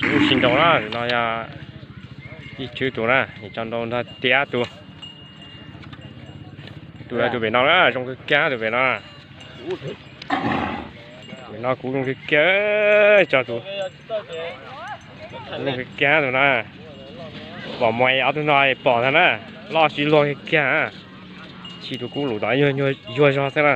Kuv tsis nrau na, no yog ib tswv tus na, tso nrau nrog tiav tus. Tus yog tus pem no na, zoo kawg kiag tus pem no. Pem no kuv zoo kawg kiag, tso tus. Zoo kawg kiag tus na. Pom muaj ob tug no pom ntag na, loj tsis luag kawg kiag. Tsis tus kub lus tod yuag zog xwb na.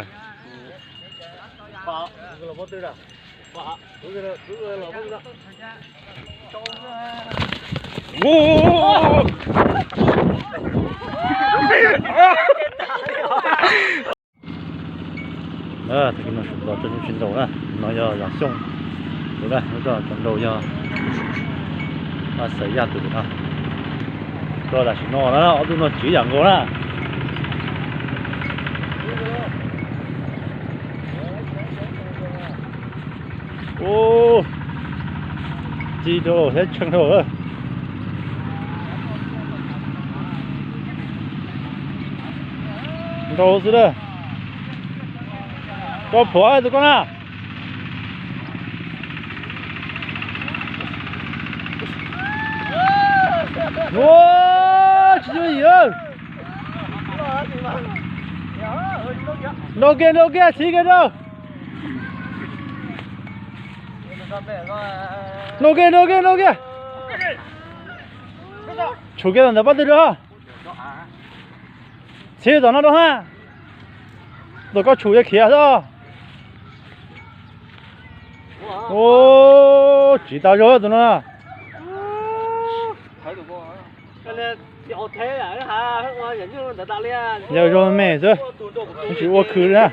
Tag kis no sawv ntxov tso nyuj tsis nrau na, no yog Yam Xyooj tus na, lub tso nrau yog Xav Yaj tus no. Rau tam sim no na ob tug no tsiv yam nkaus na. Ub, ci rau thiab tshee rau. Nrau xwb na. Koj phuam tus koj na. Ua, tsis yooj yim. Nrau kiag, nrau kiag, txiv kiag nrau. Nrau kiag, nrau kiag, nrau kiag. Tshum kiag tom ntawd pab twg rau. Txhiv tom no rau na. Tom koj tshum yuav khiav xwb. Tsiv tas zog tus no na. Yawg zog me xwb, tsis ua khw li na.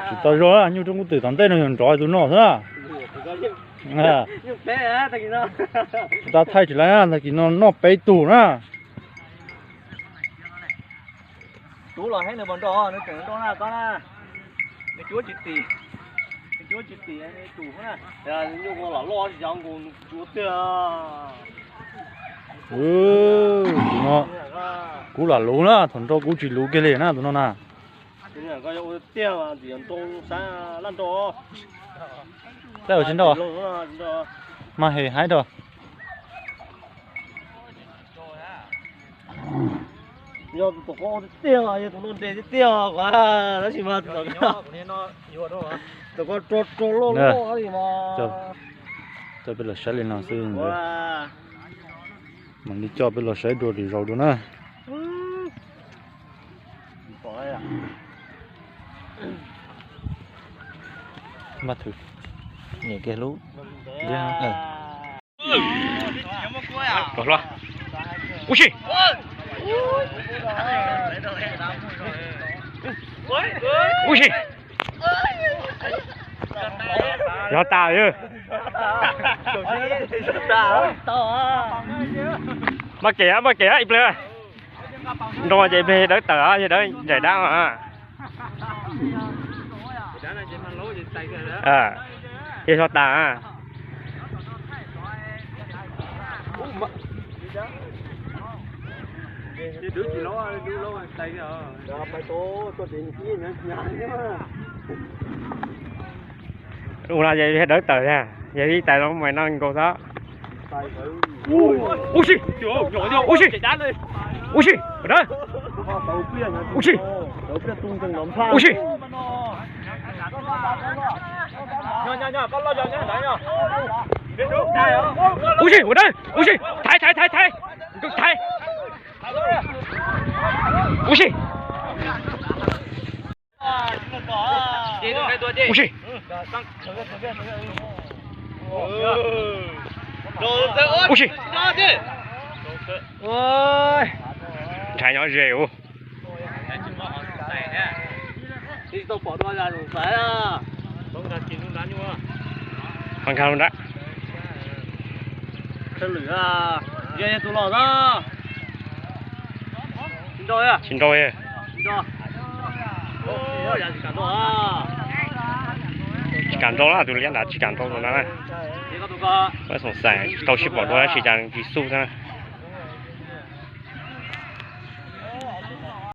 Tsis tau zog, nyuj roob kub twm tom ntej no yog nrov tus no xwb na. Tsis tau thaij tsis lawm, tag kis no noj peb tug na. Tub los heev nws puas nrau, nws tseem nrau na koj na. Nws cuab tsis tim, nws cuab tsis tim nws tus na. Nyuj loj loj tsis zoo nkaus nws cuab tiag. Tus no kub lam luv na, thaum nrau kub tsis luv kiag li na tus no na. Tiag mas nrau sab laj nrau. Tsis nrau, mas hem haib rau. Yog tus qub tiag, yog tus no nres tiag tiag, tab sis mas tus ko rog rog loj loj li mas. Coj peb los saib li no xwb. Mam li coj peb los saib dua lwm zaus dua na. Mas thwm, niam kiag lub. Ua si. Ua si. Yog tas yog. Maj kem maj kem ib pliag. Nrau ces ib pliag dawb tawm, yog dawb ncaim dab. Yog sov tas. Ua no ces dawb tawm thiab, yog ib tais no mas noj nkaus xwb. Ua si, ua si, ua si, ua dawb, ua si, ua si, ua si, ua dawb, ua si, thaiv thaiv thaiv thaiv, thaiv, ua si, ua si, ua si. Ntshai nyob ze ua. Qhov nkag lub nrab. Tsis nrau. Tsis kam nrau na, tus liab nrad tsis kam nrau tus no na. Pab xoom xaim tsis tau sib pom dua tab sis cas nws tsis xub xwb na.